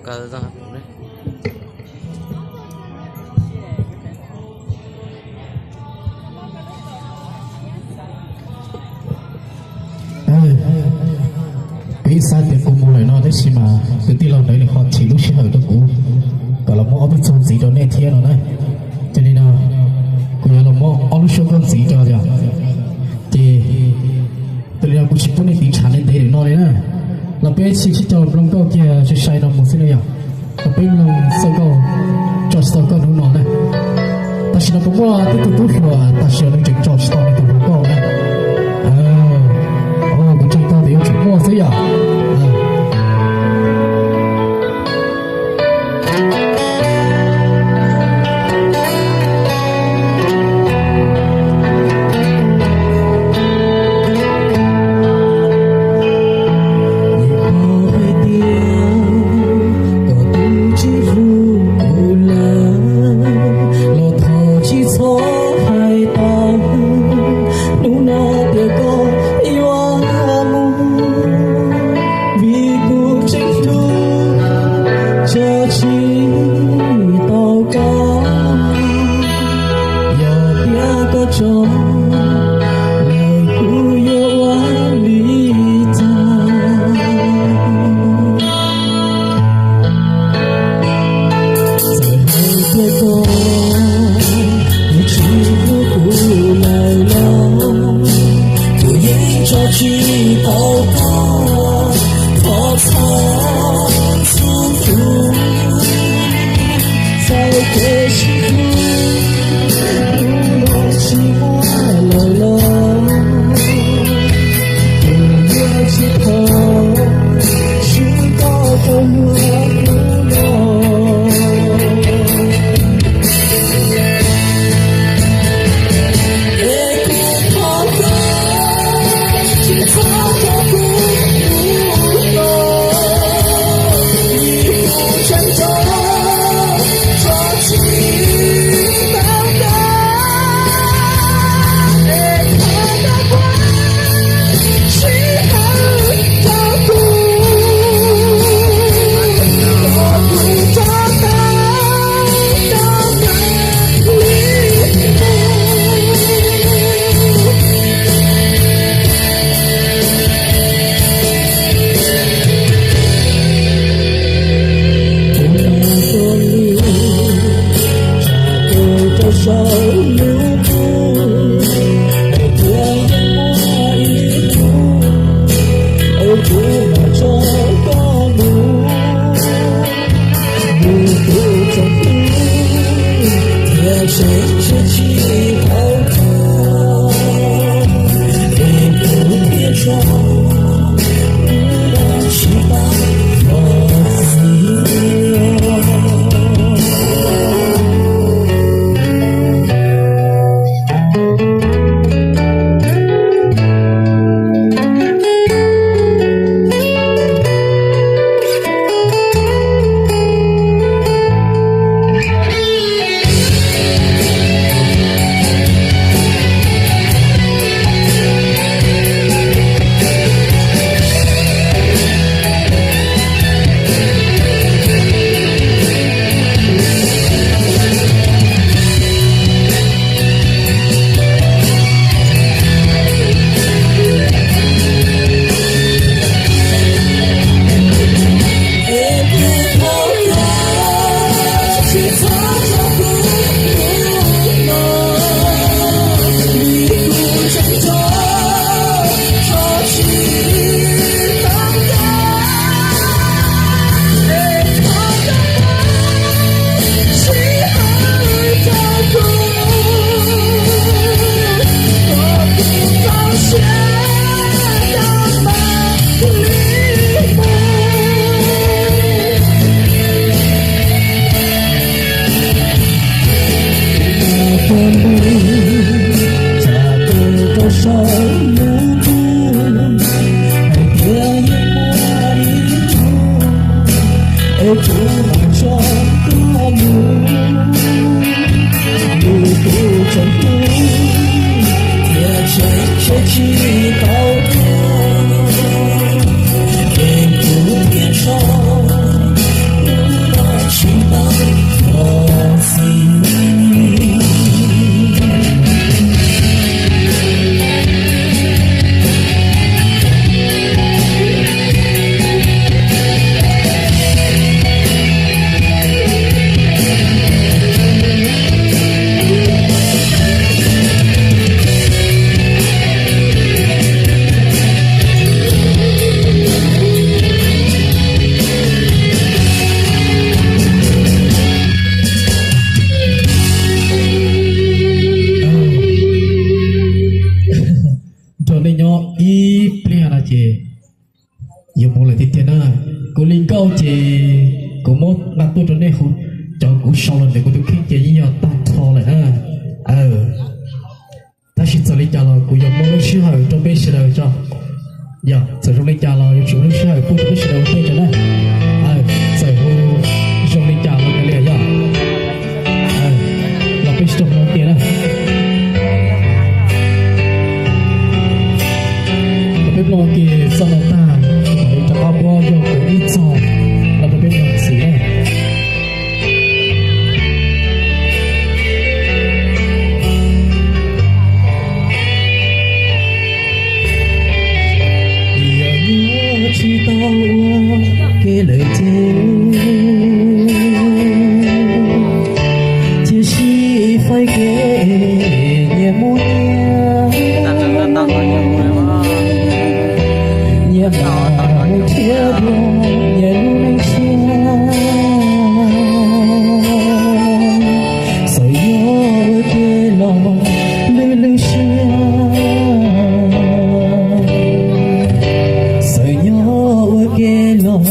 Kaw zog. Peb xav tias kuv mus lawm no tab sis mas kwv tij laug ntawd nws ho chim lub sij hawm rau kuv kom los muab ob peb txog ntxiv rau nej thiab no na. Ces li no kuv yuav los muab ob lub suab nkauj ntxiv rau yom. Ces tas li no kuv tsis pub nej tiv tshav nej ntev lawm no li na. Los peb sib sib caum mloog nkauj kiag sai sai no mus xwb na yom. Los peb mloog xaus nkauj, tso tsis tau nkauj hnub no na. Tam sim no kuv muaj tib tug tub hluas tam sim no nws tseem tso tsis tau nws tus hluas nkauj na. Kuv ntseeg tau tias yuav tsum muaj xwb yom. Hais tias koj twb tsis hlub kuv lawm los thov tsis txhob hais tau hnub no tias koj yuav mus, vim kuv tseem hlub tso tsis tau koj. Yog tias koj tso lawm kuv yuav ua li cas? Txawm hais tias koj yuav tsis hlub kuv lawm los kuv yeej tso tsis tau koj. Thov txhob txhob hlub txoj kev sib hlub, hnub no tsis muaj lawm los kuv yuav tsis thov swb koj tau muaj hnub no. Es kuv thov koj tsis txhob tso kuv hnub no, vim kuv tseem tso tsis Ib pliag no ces yuav mus lawm tiag tiag na. Kuv li nkauj ces kuv muab nqa tuaj rau nej hu, cov kuv sau los ntawm kuv tus kheej ces yeej yog tag nrho lawm na. Tab sis txawm li cas los kuv yuav muab lub sij hawm rau peb sawv daws tso. Yog txawm zoo li cas los yuav tsum lub sij hawm pub rau peb sawv daws ua ntej tso na. Txawm hu zoo li cas los kav liam yog los peb sib cog mloog tiag na. Los peb mloog ua ke txoj no tag, rov qab muab yog kuv ib txog los rau peb mloog xwb na. Yog yuav tsis tau ua ke lawm ces cia sib faib kev nyias mus nyias, nyias mam mus thiab dua nyias lub neej tshiab. Txawm yog ua ke los lwj lwj siab, txawm yog ua ke los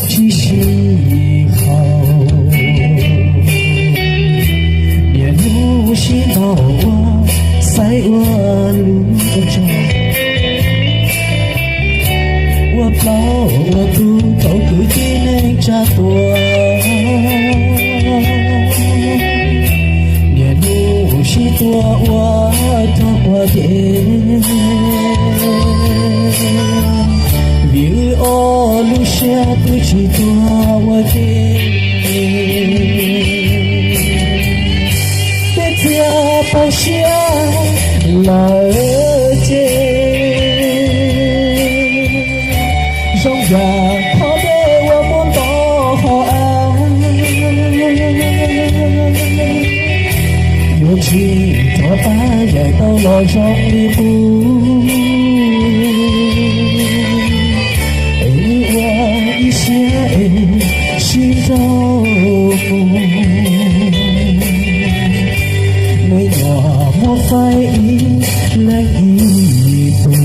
tsis sib haum, niaj hnub sib ntaus ua xaiv ua lus ua tsaug, ua plaub ua tug rau kwv tij neej tsa tuaj, niaj hnub sib tua ua rog ua dev, vim wb ob lub siab twb tsis tuag ua ke. Tej txiaj poob siab lawm ces zoo yam qhov dej uas muab ntov hauv av, yuav tsis rov qab yaim tau los zoo li qub. Es wb ua ib siab es sib nrauj mus, me nyuam muab faib ib leeg ib tug.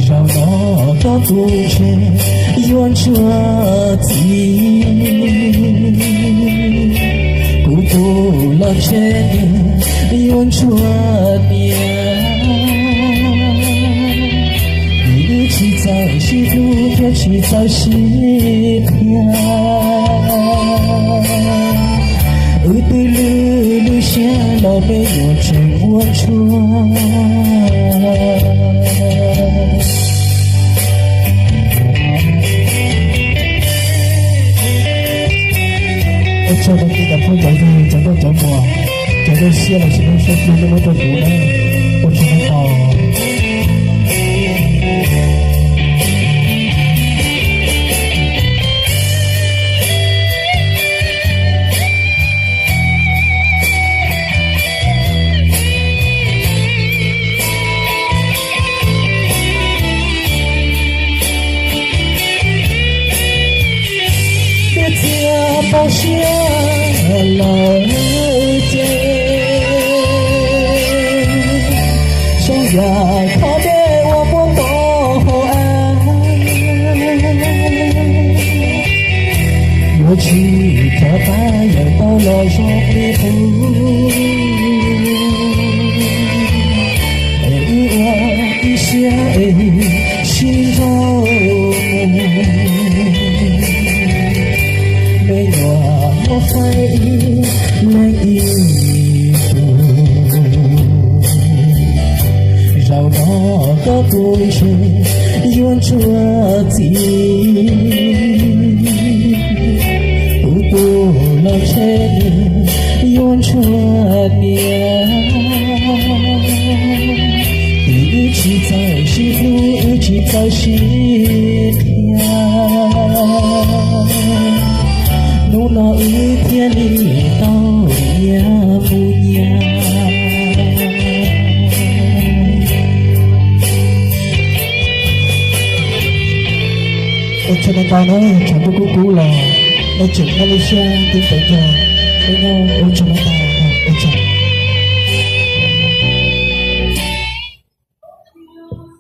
Zaum no koj tus ntse yuav ntsuag txiv, kuv tus los ntse yuav ntsuag niam. Vim wb tsis txawj sib hlub thiab tsis txawj sib qhia, wb twb lwj lwj siab los me nyuam tseem ua ntsuag. Ua tsaug rau cov phooj cov ywg, cov nkauj cov muam, cov nkauj siab los sis nkauj siab plig nej muab rau kuv na. Ua tsaug ntau. Tej txiaj poob siab lawm ces zoo yam qhov dej uas muab ntov hauv av, yuav tsis rov qab yaim tau los zoo li qub. Es wb ua ib siab es sib nrauj mus, me nyuam muab faib ib leeg ib tug. Zaum no koj tus ntse yuav ntsuag txiv, kuv tus los ntse yuav ntsuag niam. Vim wb tsis txawj sib hlub, wb tsis txawj sib qhia, hnub no wb thiaj li tau nyias mus nyias. Ua tsaug ntau ntau na, tshav ntuj kub kub los nej tseem muaj lub siab tib teev nrog peb nyob, ua tsaug ntau ntau.